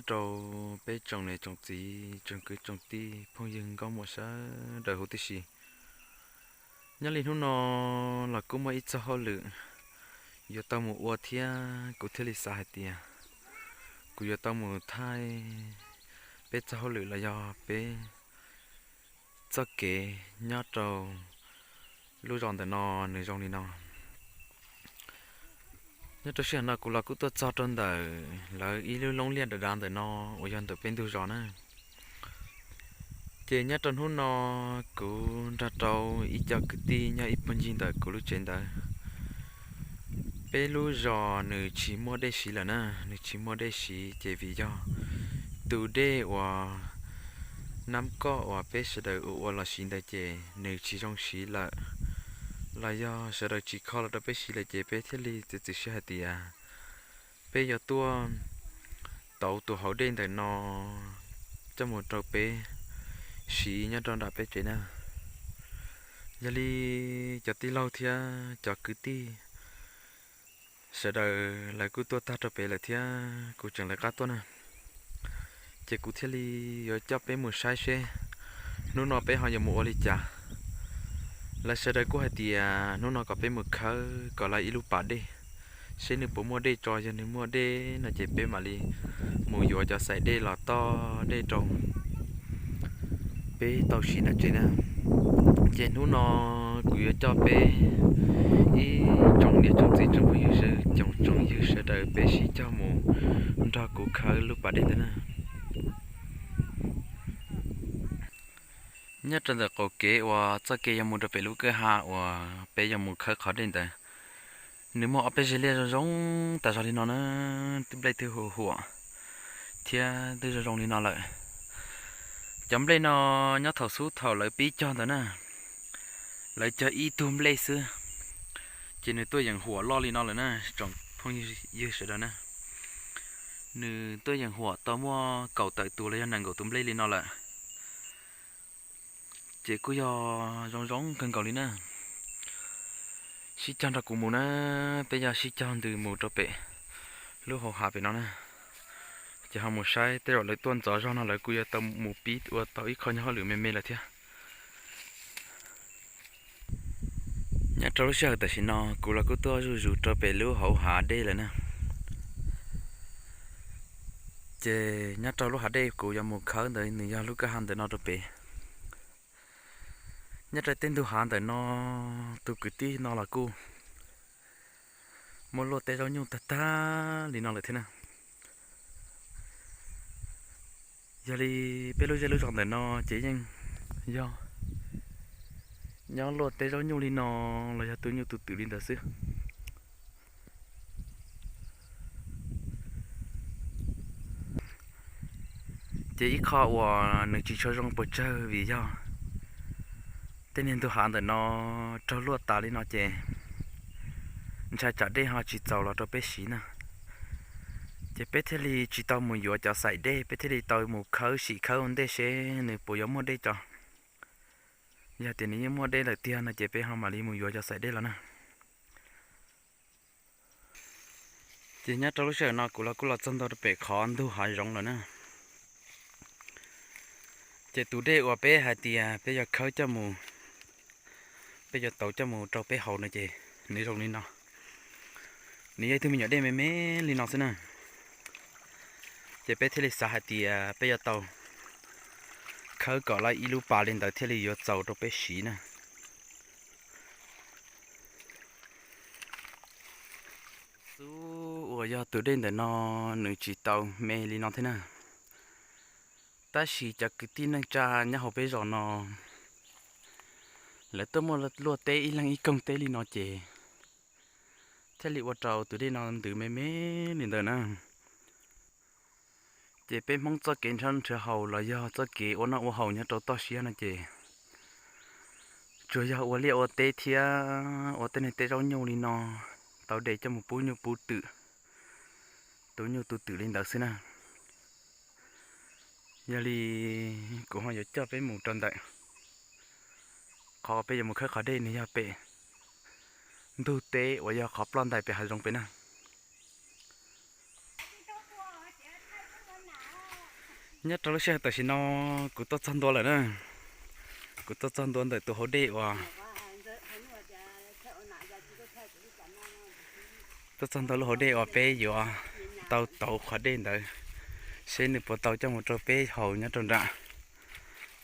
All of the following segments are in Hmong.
rau peb tsoom niam tsoom txiv tsoom kwv tsoom tij phooj ywg nkauj muam sawv daws huv tib si. Nyob li hnub no los kuj muaj ib txoj hauj lwm yuav tau mus ua thiab kuv thiaj li xav hais tias kuv yuav tau mus thaij peb txoj hauj lwm los yog peb txoj kev nyob rau lub zos ntawm no nws zoo li no. Nyob rau sij hawm no kuv los kuj tuaj txog rau ntawm lawv ib lub loob liaj dav dav ntawm no uas yog ntawm peb ntug zos na. Ces nyob rau hnub no kuv nrog rau ib co kwv tij nyob ib puag ncig ntawm kuv lub tsev ntawd. Peb lub zos nws tsis muaj dej siv lawm na, nws tsis muaj dej siv ces vim yog tus dej uas nab koj uas peb sawv daws ua ua los siv ntawd ces nws tsis zoo siv lawm, los yog sawv daws tsis kho los rau peb siv lawm ces peb thiaj li txiav txim siab hais tias peb yuav tuaj tauv tus hauv dej ntawm no coj mus rau peb siv nyob rau nram peb tsev na. Yog li cov tij laug thiab cov kwv tij sawv daws lawv kuj tuaj tag rau pem lawm thiab kuv tseem lawv qab tuaj na. Ces kuv thiaj li yuav coj peb mus saib seb hnub no peb ho yuav mus ua li cas. Lawv sawv daws kuj hais tias hnub no kom peb mus khawb kom lawv ib lub pas dej, seb nws puas muaj dej tso, yog nws muaj dej no ces peb mam li mus yuav cov xaim dej los toj dej rau peb tau siv nram tsev na. Ces hnub no kuv yuav coj peb ib tsoom niam tsoom txiv tsoom phooj ywg sawv, tsoom tsoom ywg sawv daws peb sib cog mus nrog kuv khawb lub pas dej ntawd na. Nyob rau ntawm qaum kev uas txoj kev yuav mus rau pem lub kwj ha uas peb yuav mus khawb qhov dej ntawd, nws muaj ob peb zeg liaj zoo zoo tas zog li no na, twb nplej twb huam huam thiab twb zoo zoo li no lawm. Cov nplej no nyob thaum xub thaum lawv pib cog ntawd na, lawv cog ib tug nplej xwb, ces nws tuaj yeem huam loj li no lawm na tsoom phooj ywg sawv daws na. Nws tuaj yeem huam tau muaj kaum tawm tus los yog nees nkaum tus nplej li no lawm. Ces kuj yog zoo zoo kawg nkaus li na. Sib cog nrog kuv mus na, peb yog sib cog ntws mus rau pem lub hauv hav pem no na. Ces ho mus saib tej zaum lawv tuaj ntxov zog no lawv kuj yuav tau mus pib ua tau ib qho nyuag hauj lwm me me lawm thiab. Nyob rau lub sij hawm tam sim no kuv los kuj tuaj zuj zus rau pem lub hauv hav dej lawm na. Ces nyob rau lub hav dej kuv yuav mus khawb ntawd nws yog lub kwj ha ntawm no rau pem. Nyob rau tej ntug hav ntawm no, tus kwv tij no los kuj muaj luaj teb zaub nyuj tag tag li no lawm thiab na. Yog li peb lub zej lub zos ntawm no ces yeej yog nyob luaj teb zaub nyuj li no los yog tu nyuj tu twm li ntawd xwb. Ces ib qho uas nws tsis tshua zoo pes tsawg vim yog tej niag ntug hav ntawm no raug luaj tas li no ces ntshai tsam dej ho tsis txaus los rau peb siv na. Ces peb thiaj li tsis tau mus yuav cov xaim dej, peb thiaj li tau mus khawb sim khawb ua ntej seb nws puas yuav muaj dej tso. Yog tias nws yeej muaj dej lawm tiag no ces peb ho mam li mus yuav cov xaim dej los na. Ces nyob rau lub sij hawm no kuv los kuj los txog ntua rau pem qhov ntug hav zoov lawm na. Ces tus dej uas peb hais tias peb yuav khawb coj mus, peb yuav tauv coj mus rau peb haus no ces nws zoo li no. Nws yog ib tug me nyuam dej me me li no xwb na. Ces peb thiaj li xav hais tias peb yuav tau khawb kom lawv ib lub pas li ntawd thiaj li yuav txaus rau peb siv na. Xub uas yog tus dej ntawm no nws tsis tau me li no thiab na. Tab sis cov kwv tij neej tsa nyob hauv peb zos no lawv tuaj muaj luaj teb ib leeg ib koog teb li no ces thiaj li ua rau tus dej no ntws me me li ntawd na. Ces peb Hmoob txoj kev nrhiav noj nrhiav haus los yog txoj kev ua noj ua haus nyob rau toj siab no ces tsuas yog ua liaj ua teb thiab ua tej niag teb zaub nyuj li no, tau de coj mus pub nyuj pub twm, tu nyuj tu twm li ntawd xwb na. Yog li kuv ho yuav coj peb mus rau ntawm qhov peb yuav mus khawb qhov dej nws yog pem ntug teb uas yog qhov ploj ntais pem hav zoov pem na. Nyob rau lub sij hawm tam sim no kuv tuaj txog ntua lawm na. Kuv tuaj txog ntua ntawm tus hauv dej uas, tuaj txog ntua lub hauv dej uas peb yuav tau tauv qhov dej ntawd, seb nws puas tau coj mus rau peb haus nyob rau nram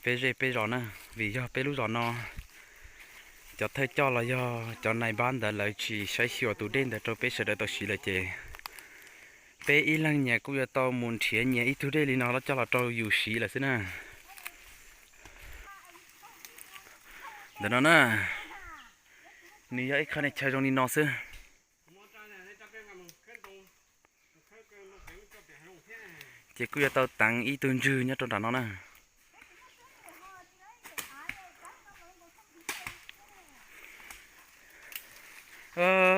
peb zej peb zos na. Vim yog peb lub zos no cov thawj coj los yog cov nais npab ntawd lawv tsis saib xyuas tus dej ntawd rau peb sawv daws tau siv lawm ces peb ib leeg nyias kuj yuav tau mus nrhiav nyias ib tug dej li no los coj los rau yus siv lawm xwb na. Ntawm no na, nws yog ib qho chaw zoo li no xwb. Ces kuj yuav tau teev ib tug ntswg nyob rau nram no na.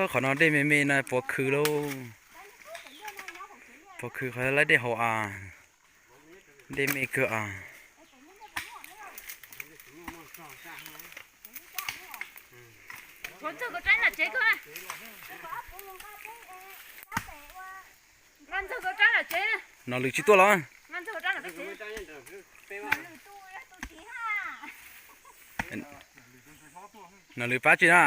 Qhov no dej me me no puas khw lauj. Puas khw qhov laib dej haus as. Dej me kawg as. Nom Lwm tsis tuaj los? Nom Lwm pab tsis na?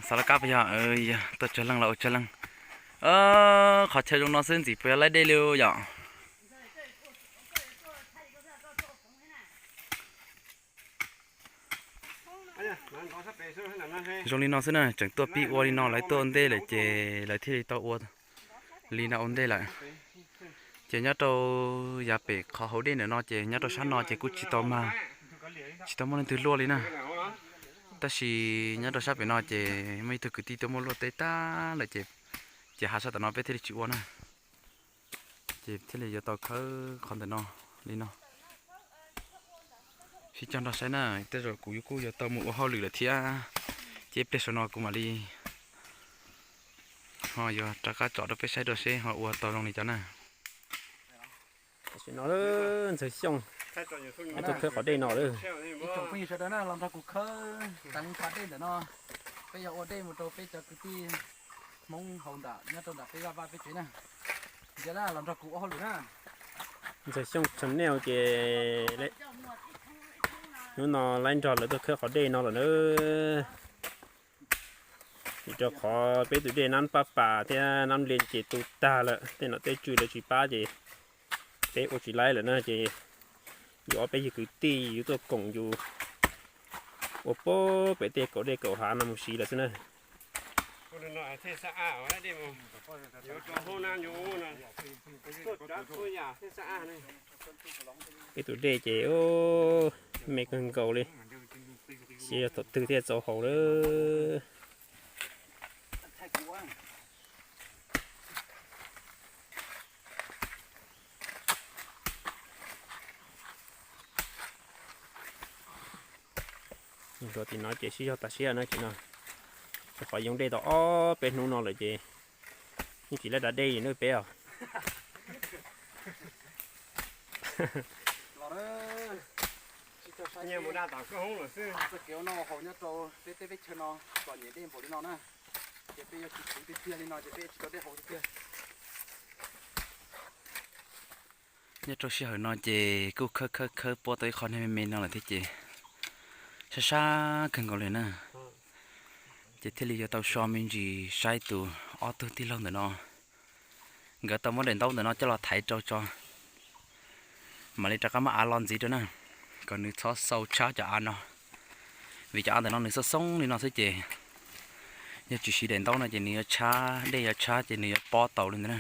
Xav laj kab puas yog? Tuaj tsawg leej los ua tsawg leej. Qhov chaw zoo no xwb ntxim puas yog laib dej li yom. Zoo li no xwb na, tseem tuaj pib ua li no, lawv tuaj ua ntej lawm ces lawv thiaj li tau ua li no ua ntej lawm. Ces nyob rau yav pem qhov hauv dej ntawm no ces nyob rau sab no ces kuj tsis tau mag, tsis tau muaj leej twg luaj li na. Tab sis nyob rau sab pem no ces muaj ib tug kwv tij tuaj muab luaj teb tag lawm ces, ces hav sab tom no peb thiaj li tsis ua na. Ces thiaj li yuav tau khawb qhov ntawm no li no. Sib cog nrog saib na, tej zaum kuv kuj yuav tau mus ua hauj lwm lawm thiab. Ces ib pliag saum no kuv mam li ho yuav rov qab tsom rau peb saib dua seb ho ua tau zoo li cas na. Tam sim no Ntxawg Xyooj tuaj khawb qhov dej no lawm. Ib tsoom phooj ywg sawv daws na, los nrog kuv khawb teev qhov dej ntawm no. Peb yuav ua dej mus rau peb cov kwv tij Hmoob haus nram nyob rau nram peb vaj vaj peb tsev na. Ntsia na, los nrog kuv ua hauj lwm na. Ntxawg Xyooj channel ces hnub no laib nrog lawv tuaj khawb qhov dej no lawm na. Vim rau qhov peb tus dej Nab Paj Pas thiab Nab Lia ces tu tag lawm, tej nom tej tswv lawv tsis pab ces peb ua tsis laib lawm na ces yus ob peb yawg kwv tij yus tuaj koom yus ua pem tej kaum dej kaum hav no mus siv lawm xwb na. Peb tus dej ces me kawg nkaus li, xyov yog thaum twg thiaj txaus haus lawm. Nrog tim no ces sib zog tas siab na, tim no rau qhov yoo dej tau ob peb hnub no lawm ces yeej tsis laj da dej li na peb os. Txoj kev ua noj ua haus nyob rau peb teb peb chaw no txom nyem dej npaum li no na, ces peb yuav tsis txwv tiag tiag li no ces peb tsis tau dej haus tiag tiag. Nyob rau sij hawm no ces kuj khawb khawb khawb puab tau ib qho me me no lawm thiab ces sab sab kawg nkaus li na. Ces thiaj li yuav tau so me ntsis saib tus ob tug tij laug ntawm no, nkawd tau muab daim ntaub ntawm no coj los thaiv rau tso, mam li rov qab muab av los ntxiv rau na, kom nws txhob xau tshab cov av no. Vim cov av ntawm no nws xoob xoob li no xwb ces yog tsis siv daim ntaub no ces nws yuav tshab, dej yuav tshab ces nws yuav pob taus li ntawd na.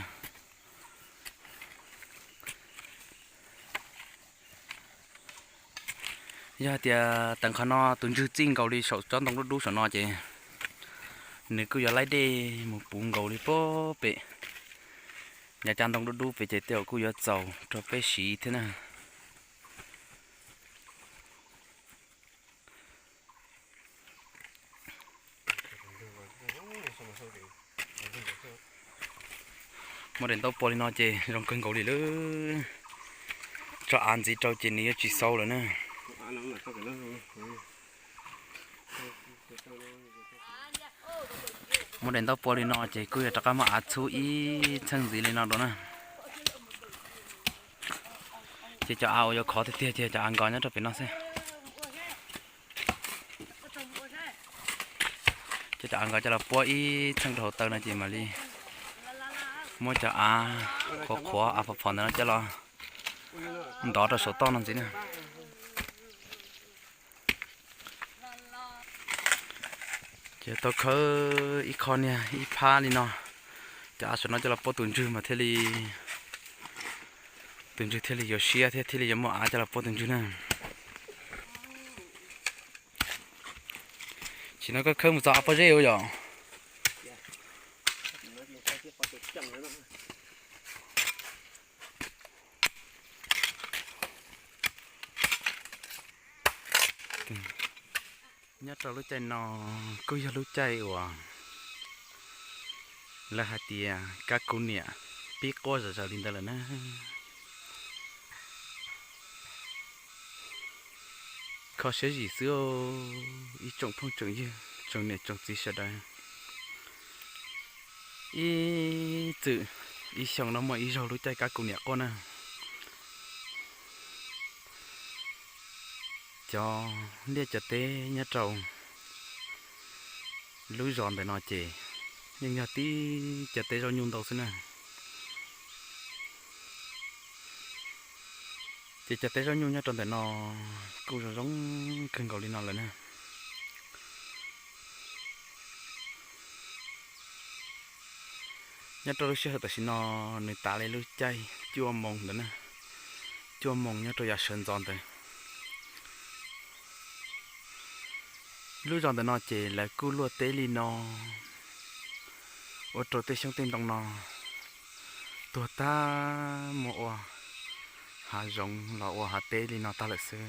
Yog hais tias teev qhov no tus ntswg txij nkaus li saum tsob ntoo dub dub saum no ces nws kuj yuav laib dej mus puv nkaus li puag pem. Nyob cov ntoo dub dub pem ces tej zaum kuj yuav txaus rau peb siv thiab na. Muab daim ntaub pua li no ces zoo kawg nkaus li lawm. Tso av ntxiv rau ces nws yuav tsis xau lawm na. Muab daim ntaub pua li no ces kuj yuav rov qab muab av txhub ib txheej ntxiv li no dua na. Ces cov av uas yuav khov tiag tiag ces cov av nkos nyob rau pem no xwb. Ces cov av nkos coj los puab ib txheej rau hauv taw no ces mam li muab cov av qhuav qhuav av phom phom ntawd no coj los ntov rau saum toj no ntxiv na. Ces tau khawb ib qho niag ib phab li no, cov av saum no coj los puab tus ntswg mas thiaj li, tus ntswg thiaj li yuav siab thiab thiaj li yuav muaj av coj los puab tus ntswg na. Sim no koj khawb mus txog av pob zeb ua yom. Nyob rau lub caij no kuj yog lub caij uas lawv hais tias kab kuv niam pib quaj zom zaws li ntawd lawm na. Kho siab zim xwb ib tsoom phooj tsoom ywg tsoom niam tsoom txiv sawv daws. Ib txwm ib xyoo no muaj ib zaug lub caij kab kuv niam quaj na. Cov liaj cov teb nyob rau lub zos ntawm no ces yeej yog tib cov teb zaub nyuj ntau xwb na. Ces cov teb zaub nyuj nyob rau ntawm no kuj zoo zoo kawg nkaus li no lawm na. Nyob rau lub sij hawm tam sim no nws tav li lub caij cuaj moos ntawd na, cuaj moos nyob rau yav sawv ntxov ntawd. Lub zos ntawm no ces lawv kuj luaj teb li no ua rau tej xyoob tej ntoo no tuag tag mus ua hav zoov los ua hav teb li no tag lawm xwb.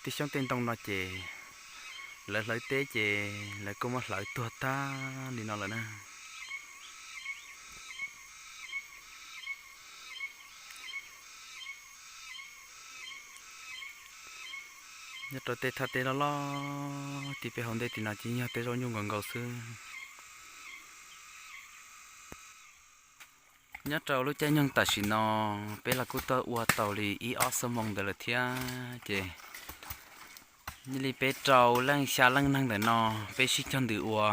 Tej xyoob tej ntoo no ces lawv hlawv teb ces lawv kuj muab hlawv tuag tag li no lawm na. Nyob rau tej thaj teb loj loj tim peb hauv ntej tim no ces yog tej zaub nyuj nkaus nkaus xwb. Nyob rau lub caij nyoog tam sim no peb los kuj tuaj ua tau li ib ob xuab moos ntawd lawm thiab ces nyob li peb rau leej xya leej neeg ntawm no peb sib cog ntws ua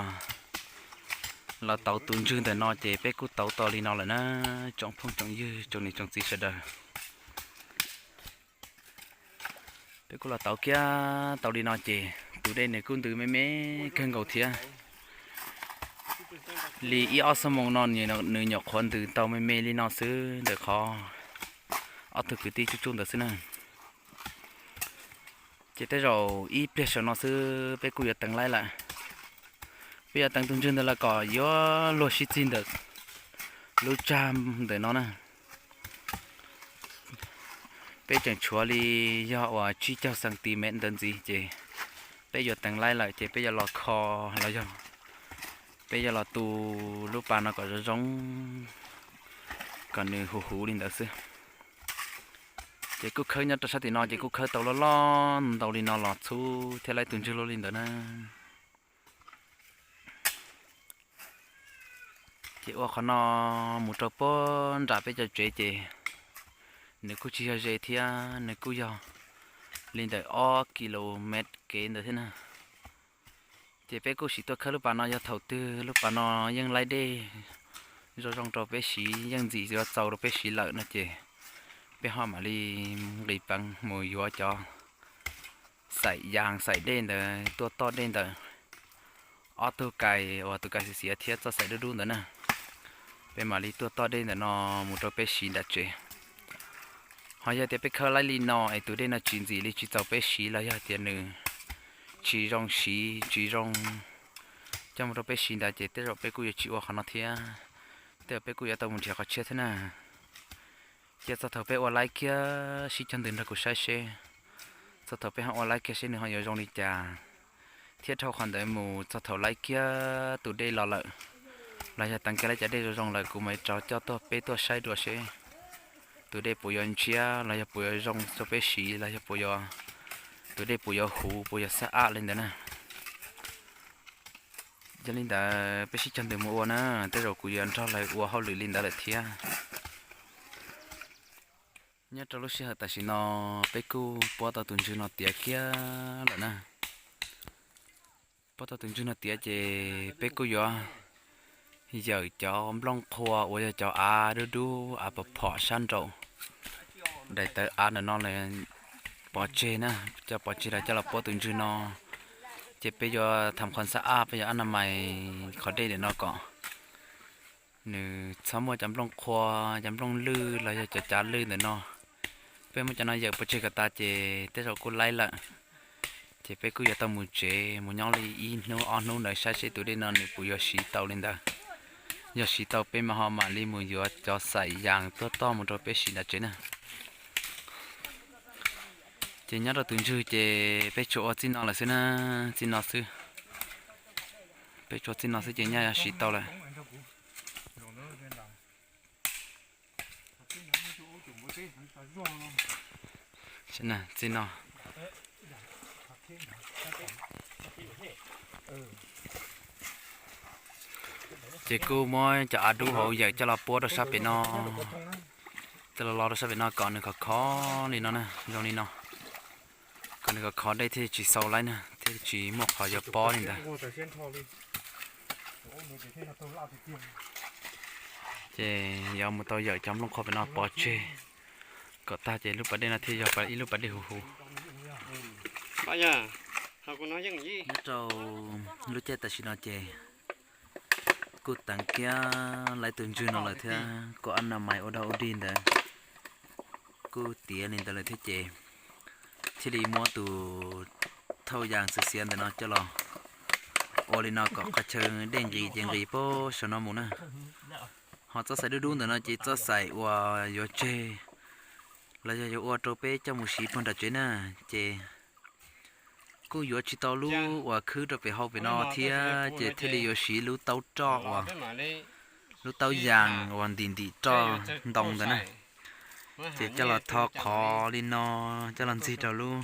los tauv tus ntswg ntawm no ces peb kuj tauv tau li no lawm na, tsoom phooj tsoom ywg tsoom niam tsoom txiv sawv daws. Peb kuj los tauv kiag tau li no ces tus dej nws kuj ntws me me kawg nkaus thiab. Li ib ob xuab moos no nws nyuam qhuav ntws tau me me li no xwb ntawm qhov ob tug kwv tij tsuj tsuj ntawd xwb na. Ces tej zaum ib pliag saum no xwb peb kuj yuav teev laib lawm. Peb yuav teev tus ntswg ntawd los kom yuav luag sib txig ntawm lub tsag ntawm no na. Peb tseem tshuav li yog uas tsib caug xantimev ntawd ntxiv ces peb yuav teev laib lawm ces peb yuav los kho los yog peb yuav los tu lub pas no kom zoo zoo, kom nws huv huv li ntawd xwb. Ces kuj khawb nyob rau sab tim no ces kuj khawb tau loj loj ntau li no los txhub thiab laib tus ntswg luaj li ntawd na. Ces ua qhov no mus rau puag nram peb cov tsev ces nws kuj tsis yog ze thiab nws kuj yog li ntawm ob kilomev kev ntawd thiab na. Ces peb kuj sim tuaj khawb lub pas no yog thaum twg lub pas no yeej laib dej zoo zoo rau peb siv, yeej ntxim yuav txaus rau peb siv lawm no ces peb ho mam li nqis peev mus yuav cov xaim yas xaim dej ntawd tuaj toj dej ntawm ob tug kais uas tus kais xiav xiav thiab txoj xaim dub dub ntawd na. Peb mam li tuaj toj dej ntawm no mus rau peb siv nram tsev. Ho yog tias peb khawb laib li no es tus dej no tsis ntxim li tsis txaus peb siv los yog tias nws tsis zoo siv tsis zoo coj mus rau peb siv ntawd ces tej zaum peb kuj yuav tsis ua qhov no thiab. Tej zaum peb kuj yuav tau mus nrhiav qhov tshiab thiab na. Cia txog thaum peb ua laib kiag sib cog ntws nrog kuv saib seb, txog thaum peb ho ua laib kiag seb nws ho yuav zoo li cas, thiab dhau qhov ntawd mus txog thaum laib kiag tus dej los lawm, los yog teev kiag laib cov dej zoo zoo lawm kuv mam rov coj tuaj peb tuaj saib dua seb tus dej puas yuav ntshiab los yog puas yuav zoo rau peb siv los yog puas yuav, tus dej puas yuav huv puas yuav xab ab li ntawd na. Yog li ntawd peb sib cog ntws mus ua na, tej zaum kuv yuav nrog lawv ua hauj lwm li ntawd lawm thiab. Nyob rau lub sij hawm tam sim no peb kuj puab tau tus ntswg no tiav kiag lawm na. Puab tau tus ntswg no tiav ces peb kuj yuav yawm cov nplooj qhua uas yog cov av dub dub av pom phom sab nraum daim tawv av ntawm no pov tseg na, coj pov tseg los coj los puab tus ntswg no. Ces peb yuav tham qhov xab ab, peb yuav ab na mais qhov dej ntawm no kom nws txhob muaj cov nplooj qhua, cov nplooj lwj los yog cov cav lwj ntawm no. Peb muab cov no yawm pov tseg kom tas ces tej zaum kuj laib lawm. Ces peb kuj yuav tau mus tsev mus nyob li ib hnub ob hnub ntawd saib seb tus dej no nws puas yuav siv tau li ntawd. Yog siv tau peb mas ho mam li mus yuav cov xaim yas tuaj toj mus rau peb siv nram tsev na. Ces nyob rau tus ntswg ces peb tsuas ua txij no lawm xwb na, txij no xwb. Peb tsuas txij no xwb ces nyaj yuav siv tau lawm. Txij no ces kuj muab cov av dub hauv yawm coj los puab rau sab pem no, coj los lo rau sab pem no kom nws khov khov li no na, zoo li no, kom nws khov khov dej thiaj tsis xau laib na, thiaj tsis muaj qhov yuav pob li ntawd. Ces yuav mus tau yawm cov nplooj qhua pem no pov tseg kom tag ces lub pas dej no thiaj yog ib lub pas dej huv huv. Nyob rau lub caij tam sim no ces kuj teev kiag lawv tus ntswg no lawm thiab, kuj ab na mais ua dog ua dig ntawd kuj tiav li ntawd lawm thiab ces thiaj li muab tus thauj yas txiv xiav ntawm no coj los ua li no kom qhov chaw dej nqis ces nqis puag saum no mus na. Ho txoj xaim dub dub ntawm no ces txoj xaim uas yuav tseg los yog yuav ua rau peb coj mus siv puag nram tsev na, ces kuj yuav tsis tau lub uas khwb rau pem hauv pem no thiab ces thiaj li yuav siv lub taub roj uas, lub taub yas uas ntim ntim roj ntoo ntawd na. Ces coj los tho qhov li no, coj los ntxig rau lub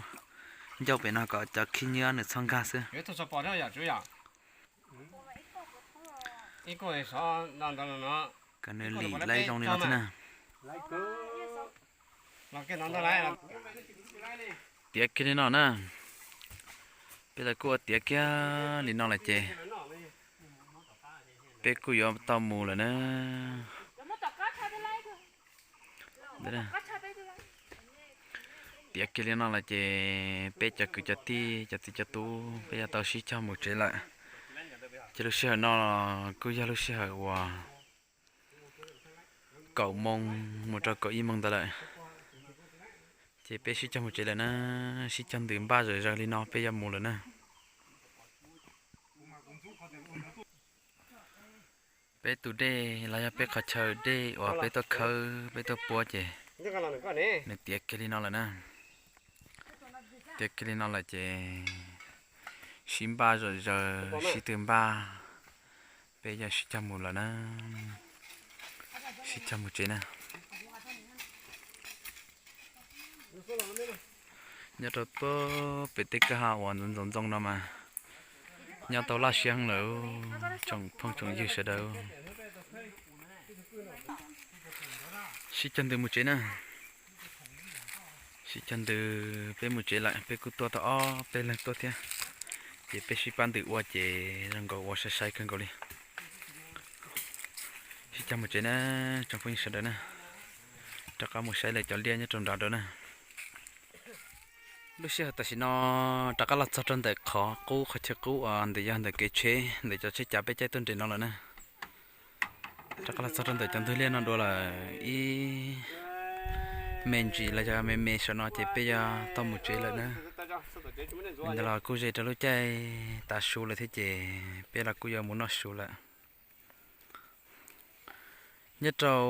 ncauj pem no kom cov khib nyiab nws txhob nkag xwb. Kom nws lim laib zoo li no thiab na. Tiav kiag li no na, peb lawv kuj ua tiav kiag li no lawm ces peb kuj yuav tau mus lawm na. Tiav kiag li no lawm ces peb cov kwv cov tij cov txiv cov tub peb yuav tau sib cog mus tsev lawm. Ces lub sij hawm no kuj yog lub sij hawm uas kaum moo mus rau kaum ib moo ntawd lawm. Ces peb sib cog mus tsev lawm na, sib cog ntws npaj zawm zaws li no peb yuav mus lawm na. Peb tus dej los yog peb qhov chaw dej uas peb tuaj khawb peb tuaj puab ces nws tiav kiag li no lawm na. Tiav kiag li no lawm ces sib npaj zom zaws sib tw npaj, peb yuav sib cog mus lawm na, sib cog mus tsev na. Nyob rau pem tej kwj ha uas ntxoov ntxoo no mas nyob tau laj siab heev lawm, tsoom phooj tsoom ywg sawv daws. Sib cog ntws mus tsev na. Sib cog ntws peb mus tsev lawm, peb kuj tuaj tau ob peb leeg tuaj thiab. Ces peb sib pab ntws ua ces zoo nkaus ua sai sai kawg nkaus li. Sib cog mus tsev na, tsoom phooj ywg sawv daws na. Rov qab mus saib lawv cov liaj nyob rau nrad dua na. Lub sij hawm tam sim no rov qab los txog rau ntawm qhov qub, qhov chaw qub uas ntawm yog ntawm kev tsheb ntawm cov tsheb cav peb caij tuaj nres no lawm na. Rov qab los txog rau ntawm cov ntug liaj no dua lawm ib me ntsis los yog me me saum no ces peb yuav tau mus tsev lawm na. Li ntawd los kuj ze rau lub caij tav su lawm thiab ces peb los kuj yuav mus noj su lawm. Nyob rau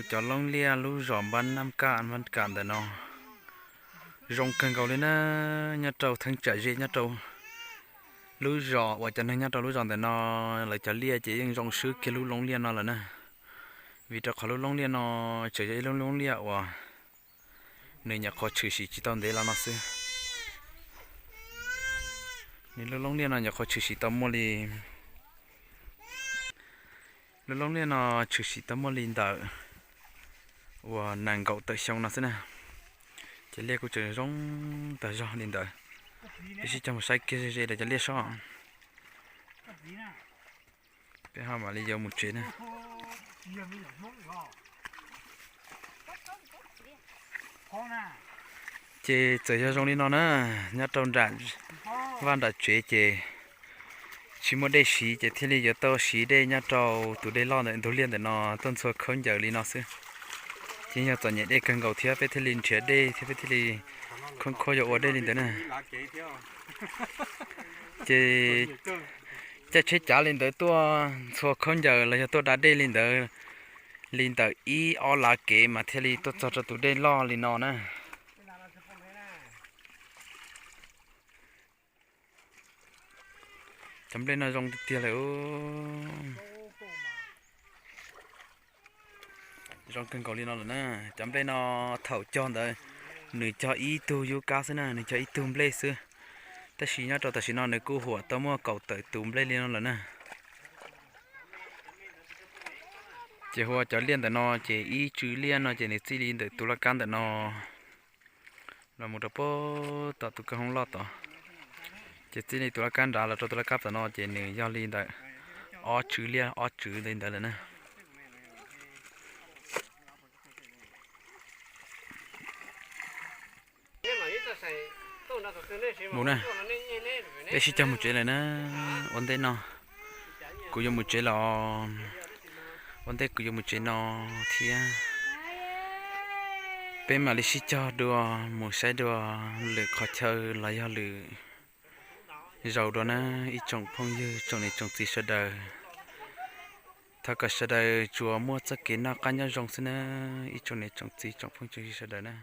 cov loob liaj lub zos Npab Nab Kaj, Npab Kaj ntawm no zoo kawg nkaus li na. Nyob rau theeb tsam ze nyob rau lub zos uas cov neeg nyob rau lub zos ntawm no lawv cov liaj ces yeej zoo swb kiag lub loob liaj no lawm na. Vim rau qhov lub loob liaj no tseem yog ib lub loob liaj uas nws nyuam qhuav tshwm sim tsis tau ntev los no xwb. Nws lub loob liaj no nyuam qhuav tshwm sim tau muaj li, lub loob liaj no tshwm sim tau muaj li ntawm uas nees nkaum tawm xyoo no xwb na. Cov liaj kuj tseem zoo tag zog li ntawd. Peb sib cog mus saib kiag ze ze rau cov liaj soj. Peb ho mam li yuav mus tsev na. Ces txawm yog zoo li no na, nyob rau nram vaj nram tsev ces tsis muaj dej siv ces thiaj li yuav tau siv dej nyob rau tus dej loj ntawm ntug liaj ntawm no tuaj ntxhua khaub ncaws li no xwb. Ces yog txom nyem dej kawg nkaus thiab peb thiaj li nrhiav dej thiab peb thiaj li khoob khuab yuav ua dej li ntawd na. Ces caij tsheb cav li ntawd tuaj ntxhua khaub ncaws los yog tuaj da dej li ntawd, li ntawm ib ob lav kev mas thiaj li tuaj txog rau tus dej loj li no na. Cov nplej no zoo tiag tiag lawm. Zoo kawg nkaus li no lawm na. Cov nplej no thaum cog ntawd nws cog ib tug yub kab xwb na, nws cog ib tug nplej xwb. Tab sis nyob rau tam sim no nws kuj huam tau muaj kaum tawm tus nplej li no lawm na. Ces hu ua cov liaj ntawm no ces ib tswv liaj no ces nws txij li ntawm tus laj kab ntawm no los mus rau puag tom tus kwj hoob loj tod. Ces txij li tus laj kab nrad los rau tus laj kab tom no ces nws yog li ntawm ob tswv liaj ob tswv li ntawd lawm na. Mus na, peb sib cog mus tsev lawm na. Ua ntej no kuv yuav mus tsev los, ua ntej kuv yuav mus tsev no thiab. Peb mam li sib cog dua mus saib dua lwm qhov chaw los yog lwm zaus dua na, ib tsoom phooj ywg tsoom niam tsoom txiv sawv daws. Thov kom sawv daws tsuas muaj txoj kev noj qab nyob zoo xwb na, ib tsoom niam tsoom txiv tsoom phooj tsoom ywg sawv daws na.